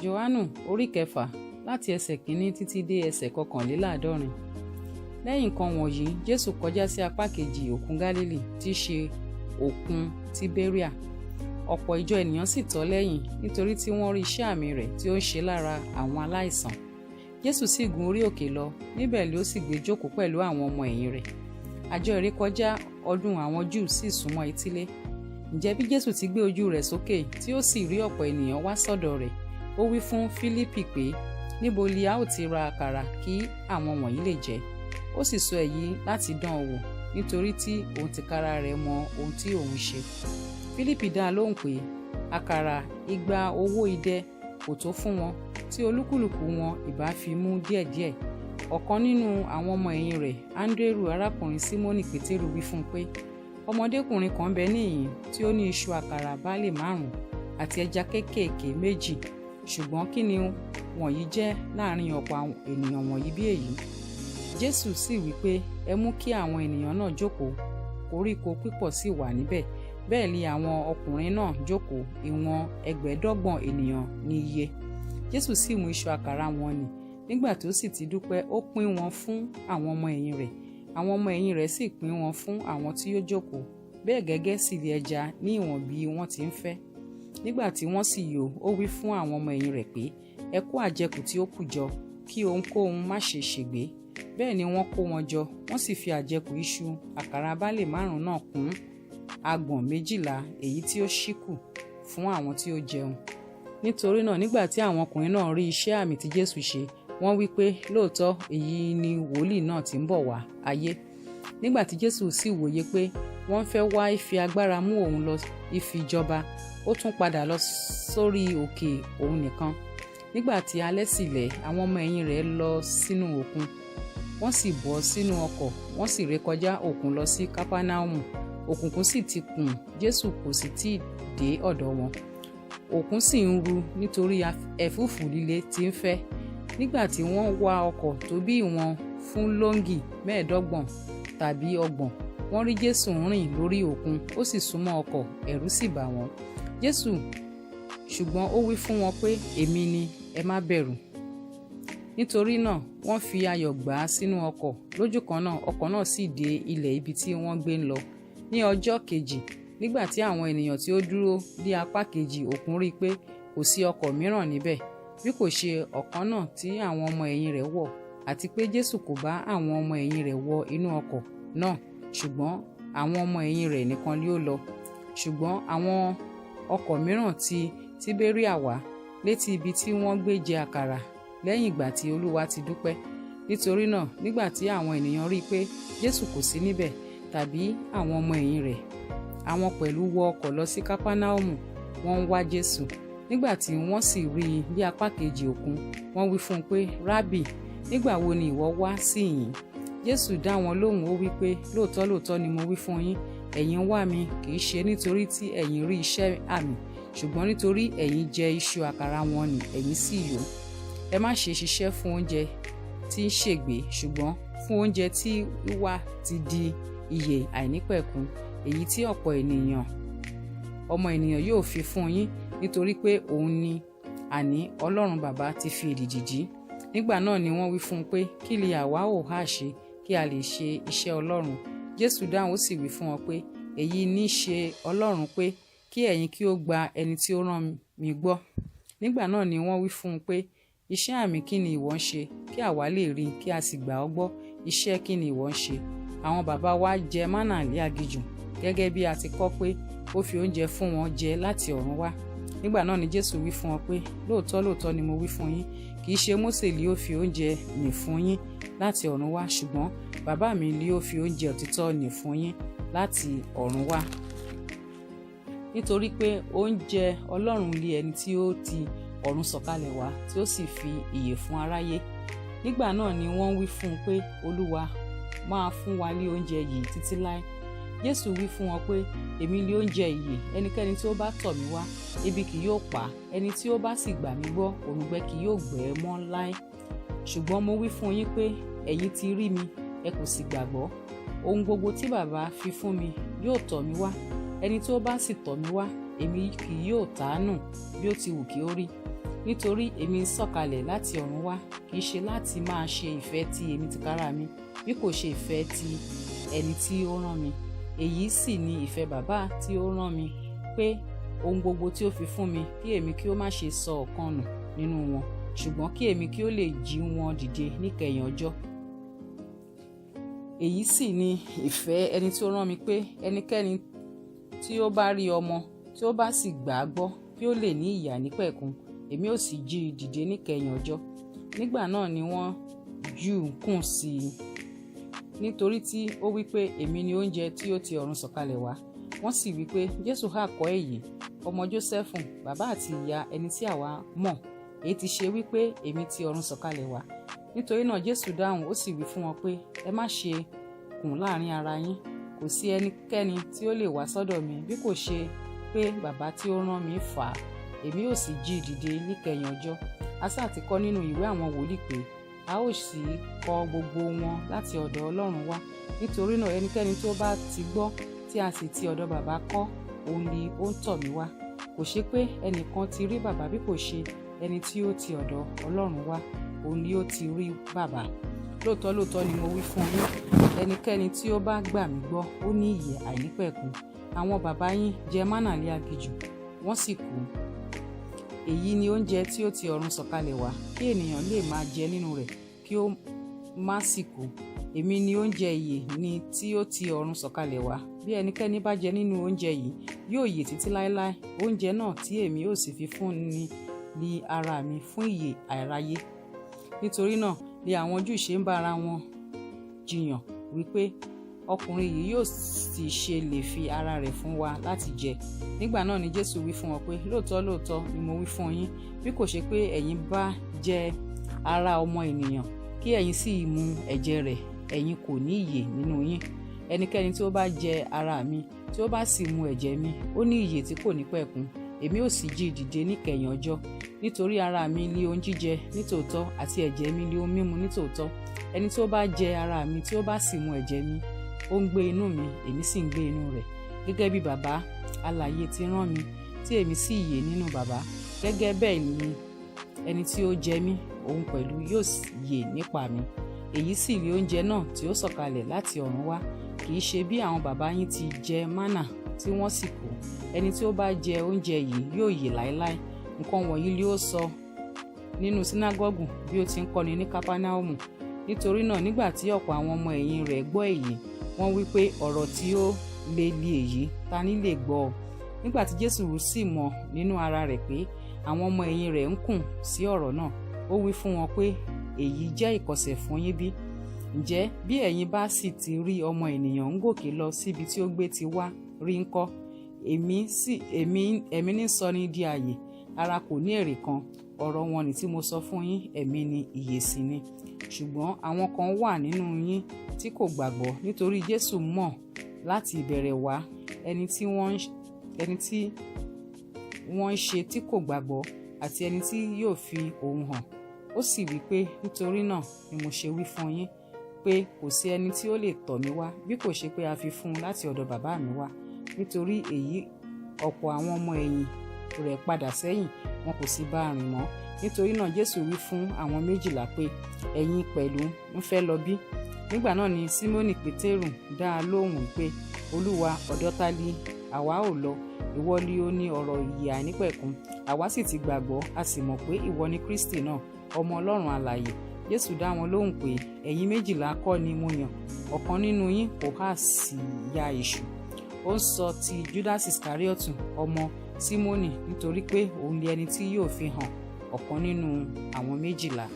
Jòhánù orí kẹfà, láti ẹsẹ̀ kìíní títí dé ẹsẹ̀ 81. Lẹ́yìn nǹkan wọ̀nyí, Jésù kọjá sí apá kejì òkun Gálílì, tí í ṣe òkun Tíbéríà. Ọ̀pọ̀ ìjọ ènìyàn sì tọ̀ ọ́ lẹ́yìn, nítorí tí wọ́n rí iṣẹ́ àmì rẹ̀ tí ó ń ṣe lára àwọn aláìsàn. Jésù sì gun orí òkè lọ, níbẹ̀ ló sì gbé jókòó pẹ̀lú àwọn ọmọ ẹ̀yìn rẹ̀. Àjọ ìrékọjá ọdún àwọn Júù sì súnmọ́ etílé. Ǹjẹ́ bí Jésù ti gbé ojú rẹ̀ sókè, tí ó sì rí ọ̀pọ̀ ènìyàn wá sọ́dọ̀ rẹ̀, ó wí fún Fílípì pé, "Níbo li a ó ti ra àkàrà kí àwọn wọ̀nyí lè jẹ?" Ó sì sọ èyí láti dán an wò, nítorí tí òun tìkára rẹ̀ mọ ohun tí òun ṣe. Fílípì dá a lóhùn pé, "Àkàrà 200 owó idẹ kò tó fún wọn, tí olúkúlùkù wọn ìbá fi mú díẹ̀díẹ̀." Ọ̀kan nínú àwọn ọmọ ẹ̀yìn rẹ̀, Áńdérù, arákùnrin Símónì Pétérù, wí fún un pé, "Ọmọdékùnrin kan bẹ níhìn tí ó ní iṣu àkàrà báálì 5 àti ẹja kéékèèké méjì, ṣùgbọ́n kí ni wọ̀nyí jẹ́ láàrin ọ̀pọ̀ ènìyàn wọ̀nyí bí èyí?" Jésù sì wí pé, "Ẹ mú kí àwọn ènìyàn náà jókòó." Koríko pípọ̀ sì wà níbẹ̀. Bẹ́ẹ̀ ni àwọn ọkùnrin náà jókòó, ìwọ̀n 25,000 ènìyàn ní iye. Jésù sì mú iṣu àkàrà wọn nì. Nígbà tó sì ti dúpẹ́, ó pín wọn fún àwọn ọmọ ẹ̀yìn rẹ̀. Àwọn ọmọ ẹ̀yìn rẹ̀ sì pín wọn fún àwọn tí ó jókòó. Bẹ́ẹ̀ gẹ́gẹ́ sì li ẹja ní ìwọ̀n bí wọ́n ti ń fẹ́. Nígbà tí wọ́n sì yó, ó wí fún àwọn ọmọ ẹ̀yìn rẹ̀ pé, "Ẹ kó àjẹkù tí ó kù jọ, kí ohunkóhun má ṣe ṣègbé." Bẹ́ẹ̀ ni wọ́n kó wọn jọ, wọ́n sì fi àjẹkù iṣu àkàrà báálì 5 náà kún agbọ̀n 12 èyí tí ó ṣí kù fún àwọn tí ó jẹun. Nítorí náà, nígbà tí àwọn ọkùnrin náà rí iṣẹ́ àmì tí Jésù ṣe, wọ́n wí pé, "Lóòótọ́ èyí ni wòlíì náà tí ń bọ̀ wá ayé." Nígbà tí Jésù sì wòye pé wọ́n fẹ́ wá fi agbára mú òun lọ ìfìjọba, ó tún padà lọ sórí òkè òun nìkan. Nígbà tí alẹ́ sì lẹ́, àwọn ọmọ ẹ̀yìn rẹ̀ lọ sínú òkun, wọ́n sì bọ́ sínú ọkọ̀, wọ́n sì rékọjá òkun lọ sí Kápánáùmù. Òkùnkùn sì ti kùn, Jésù kò sì tí ì dé ọ̀dọ̀ wọn. Òkun sì ń ru nítorí ẹ̀fúùfù líle tí ń fẹ́. Nígbà tí wọ́n wa ọkọ̀ tó bí ìwọ̀n fúlóǹgì 25 tàbí 30, wọ́n rí Jésù ń rìn lórí òkun, ó sì súnmọ́ ọkọ̀, ẹ̀rù sì bà wọ́n. Jésù ṣùgbọ́n ó wí fún wọn pé, "Èmi ni, ẹ má bẹ̀rù." Nítorí náà wọ́n fi ayọ̀ gbà á sínú ọkọ̀ lójú kan náà, ọkọ̀ náà sì dé ilẹ̀ ibi tí wọ́n gbé ń lọ. Ní ọjọ́ kejì, nígbà tí àwọn ènìyàn tí ó dúró ní apá kejì òkun rí i pé kò sí ọkọ̀ mìíràn níbẹ̀ bí kò ṣe ọ̀kan náà tí àwọn ọmọ ẹ̀yìn rẹ̀ wọ̀, àti pé Jésù kò bá àwọn ọmọ ẹ̀yìn rẹ̀ wọ inú ọkọ̀ náà, ṣùgbọ́n àwọn ọmọ ẹ̀yìn rẹ̀ nìkan ni ó lọ. Ṣùgbọ́n àwọn ọkọ̀ mìíràn ti Tíbéríà wá létí ibi tí wọ́n gbé jẹ àkàrà lẹ́yìn ìgbà tí Olúwa ti dúpẹ́. Nítorí náà, nígbà tí àwọn ènìyàn rí i pé Jésù kò sí níbẹ̀ tàbí àwọn ọmọ ẹ̀yìn rẹ̀, àwọn pẹ̀lú wọ ọkọ̀ lọ sí Kápánáùmù, wọ́n ń wá Jésù. Nígbà tí wọ́n sì rí i ní apá kejì òkun, wọ́n wí fún un pé, "Rábì, nígbà wo ni ìwọ wá sí ìhín?" Jésù dá wọn lóhùn, ó wí pé, "Lóòótọ́ lóòótọ́ ni mo wí fún yín, ẹ̀yin ń wá mi, kì í ṣe nítorí tí ẹ̀yin rí iṣẹ́ àmì, ṣùgbọ́n nítorí ẹ̀yin jẹ iṣu àkàrà wọn nì, ẹ̀yin sì yó. Ẹ má ṣe ṣiṣẹ́ fún oúnjẹ tí ń ṣègbé, ṣùgbọ́n fún oúnjẹ tí wà ti di ìyè àìnípẹ̀kun, èyí tí ọ̀pọ̀ ènìyàn ọmọ ènìyàn yóò fi fún yín, nítorí pé òun ni, àní Ọlọ́run Bàbá, ti fi èdìdì dì." Nígbà náà ni wọ́n wí fún un pé, "Kí li àwa ó ha ṣe kí a lè ṣe iṣẹ́ Ọlọ́run?" Jésù dáhùn, ó sì wí fún wọn pé, "Èyí ní ṣe Ọlọ́run pé, kí ẹ̀yin kí ó gba ẹni tí ó rán mi gbọ́." Nígbà náà ni wọ́n wí fún un pé, "Iṣẹ́ àmì kí ni ìwọ ń ṣe, kí àwa lè rí i, kí a sì gbà ọ́ gbọ́? Iṣẹ́ kí ni ìwọ ń ṣe? Àwọn baba wa jẹ mánà ní aginjù, gẹ́gẹ́ bí a ti kọ pé, 'Ó fi oúnjẹ fún wọn jẹ láti ọ̀run wá.'" Nígbà náà ni Jésù wí fún wọn pé, "Lóòótọ́ lóòótọ́ ni mo wí fún yín, kì í ṣe Mósè li ó fi oúnjẹ nì fún yín láti ọ̀run wá, ṣùgbọ́n Bàbá mi li ó fi oúnjẹ òtítọ́ nì fún yín láti ọ̀run wá. Nítorí pé oúnjẹ Ọlọ́run li ẹni tí ó ti ọ̀run sọ̀kalẹ̀ wá, tí ó sì fi ìyè fún aráyé." Nígbà náà ni wọ́n wí fún un pé, "Olúwa, máa fún wa ní oúnjẹ yìí títí láé." Jésù wí fún wọn pé, "Èmi li oúnjẹ ìyè. Ẹnikẹ́ni tí ó bá tọ̀ mí wá, ebi kì yóò pa á; ẹni tí ó bá sì gbà mí gbọ́, òǹgbẹ kì yóò gbẹ ẹ́ mọ́ láé. Ṣùgbọ́n mo wí fún yín pé ẹ̀yin ti rí mi, ẹ kò sì gbàgbọ́. Ohun gbogbo tí Baba fi fún mi yóò tọ̀ mí wá. Ẹni tí ó bá sì tọ̀ mí wá, èmi kì yóò tàánù bí ó ti wù kí ó rí. Nítorí èmi ń sọ̀kalẹ̀ láti ọ̀run wá, kì í ṣe láti máa ṣe ìfẹ́ ti èmi tìkára mi, bí kò ṣe ìfẹ́ ti ẹni tí ó rán mi. Èyí sì ni ìfẹ́ Baba tí ó rán mi, pé ohun gbogbo tí ó fi fún mi, kí èmi kí ó má ṣe sọ ọ̀kan nù nínú wọn, ṣùgbọ́n kí èmi kí ó lè jí wọn dìde níkẹyìn ọjọ́. Èyí sì ni ìfẹ́ ẹni tí ó rán mi, pé ẹnikẹ́ni tí ó bá rí ọmọ, tí ó bá sì gbà á gbọ́, kí ó lè ní ìyè àìnípẹ̀kun, èmi ó sì jí i dìde níkẹyìn ọjọ́. Nígbà náà ni àwọn Júù kùn sí i, nítorí tí ó wí pé, "Èmi ni oúnjẹ tí ó ti ọ̀run sọ̀kalẹ̀ wá." Wọ́n sì wí pé, "Jésù ha kọ́ èyí, ọmọ Jósẹ́fù, bàbá àti ìyá ẹni tí àwa mọ̀? Èé ti ṣe wí pé, 'Èmi ti ọ̀run sọ̀kalẹ̀ wá'?" Nítorí náà Jésù dáhùn, ó sì wí fún wọn pé, "Ẹ má ṣe kùn láàrin ara yín. Kò sí ẹnikẹ́ni tí ó lè wá sọ́dọ̀ mi, bí kò ṣe pé Bàbá tí ó rán mi fà á, èmi ó sì jí i dìde níkẹyìn ọjọ́. A sá ti kọ nínú ìwé àwọn wòlíì pé, 'A ó sì kọ́ gbogbo wọn láti ọ̀dọ̀ Ọlọ́run wá.' Nítorí náà ẹnikẹ́ni tó bá ti gbọ́, tí a sì ti ọ̀dọ̀ Bàbá kọ́, òun ni ó ń tọ̀ mí wá. Kò ṣe pé ẹnìkan ti rí Bàbá, bí kò ṣe ẹni tí ó ti ọ̀dọ̀ Ọlọ́run wá, òun ni ó ti rí Bàbá. Lóòótọ́ lóòótọ́ ni mo wí fún yín, ẹnikẹ́ni tí ó bá gbà mí gbọ́, ó ní ìyè àìnípẹ̀kun. Àwọn baba yín jẹ mánà ní aginjù, wọ́n sì kú. Èyí ni oúnjẹ tí ó ti ọ̀run sọ̀kalẹ̀ wá, kí ènìyàn lè máa jẹ nínú rẹ̀, kí ó má sì kú. Èmi ni oúnjẹ ìyè ni tí ó ti ọ̀run sọ̀kalẹ̀ wá. Bí ẹnikẹ́ni bá jẹ nínú oúnjẹ yìí, yóò yè títí láéláé. Oúnjẹ náà tí èmi ó sì fi fún ni ni ara mi, fún ìyè aráyé." Nítorí náà ni àwọn Júù ṣe ń bá ara wọn jiyàn wípé, "Ọkùnrin yìí yóò sì ṣe lè fi ara rẹ̀ fún wa láti jẹ?" Nígbà náà ni Jésù wí fún wọn pé, "Lóòótọ́ lóòótọ́ ni mo wí fún yín, bí kò ṣe pé ẹ̀yin bá jẹ ara ọmọ ènìyàn, kí ẹ̀yin sì mu ẹ̀jẹ̀ rẹ̀, ẹ̀yin kò ní ìyè nínú yín. Ẹnikẹ́ni tí ó bá jẹ ara mi, tí ó bá sì mu ẹ̀jẹ̀ mi, ó ní ìyè tí kò ní pẹ̀kun, èmi ó sì jí i dìde níkẹyìn ọjọ́. Nítorí ara mi li ohun jíjẹ nítòótọ́, àti ẹ̀jẹ̀ mi li ohun mímu nítòótọ́. Ẹni tí ó bá jẹ ara mi, tí ó bá sì mu ẹ̀jẹ̀ mi, ó ń gbé inú mi, èmi sì ń gbé inú rẹ̀. Gẹ́gẹ́ bí Baba alààyè ti rán mi, tí èmi sì yè nínú Baba, gẹ́gẹ́ bẹ́ẹ̀ ni ẹni tí ó jẹ mí, òun pẹ̀lú yóò yè nípa mi. Èyí sì li oúnjẹ náà tí ó sọ̀kalẹ̀ láti ọ̀run wá. Kì í ṣe bí àwọn baba yín ti jẹ mánà, tí wọ́n sì kú. Ẹni tí ó bá jẹ oúnjẹ yìí yóò yè láéláé." Nǹkan wọ̀nyí li ó sọ nínú sínágọ́gù bí ó ti ń kọ́ni ní Kápánámù. Nítorí náà nígbà tí ọ̀pọ̀ àwọn ọmọ ẹ̀yìn rẹ̀ gbọ́ èyí, wọ́n wí pé, "Ọ̀rọ̀ tí ó le li èyí, ta ni lè gbọ́ ọ?" Nígbà tí Jésù sì mọ̀ nínú ara rẹ̀ pé àwọn ọmọ ẹ̀yìn rẹ̀ ń kùn sí ọ̀rọ̀ náà, ó wí fún wọn pé, "Èyí jẹ́ ìkọ̀sẹ̀ fún yín bí? Ǹjẹ́ bí ẹ̀yin bá sì ti rí ọmọ ènìyàn ń gòkè lọ síbi tí ó gbé ti wá rí ńkọ́? Ẹ̀mí sì ẹ̀mí ẹ̀mí ní sọ ní di ààyè, ara kò ní èrè kan. Ọ̀rọ̀ wọn ni tí mo sọ fún yín, ẹ̀mí ni, ìyè sì ni. Ṣùgbọ́n àwọn kan wà nínú yín tí kò gbàgbọ́." Nítorí Jésù mọ̀ láti ìbẹ̀rẹ̀ wá ẹni tí wọ́n ń ṣe tí kò gbàgbọ́, àti ẹni tí yóò fi òun hàn. Ó sì wí pé, "Nítorí náà ni mo ṣe wí fún yín pé kò sí ẹni tí ó lè tọ̀ mí wá, bí kò ṣe pé a fi fún un láti ọ̀dọ̀ Bàbá mi wá." Nítorí èyí ọ̀pọ̀ àwọn ọmọ ẹ̀yìn rẹ̀ padà sẹ́yìn, wọn kò sì bá a rìn mọ́. Nítorí náà Jésù wí fún àwọn 12 pé, "Ẹ̀yin pẹ̀lú ń fẹ́ lọ bí?" Nígbà náà ni Símónì Pétérù dá a lóhùn pé, "Olúwa, ọ̀dọ̀ ta li àwa ó lọ? Ìwọ li ó ní ọ̀rọ̀ ìyè àìnípẹ̀kun. Àwa sì ti gbàgbọ́, a sì mọ̀ pé ìwọ ni Kristi náà, ọmọ Ọlọ́run alààyè." Jésù dá wọn lóhùn pé, "Ẹ̀yin 12 kọ́ ni mo yàn? Ọ̀kan nínú yín kò há sì ya èṣù?" Ó ń sọ ti Judas Iskariotu, ọmọ Símónì, nítorí pé òun ni ẹni tí yóò fi hàn, ọ̀kan nínú àwọn 12.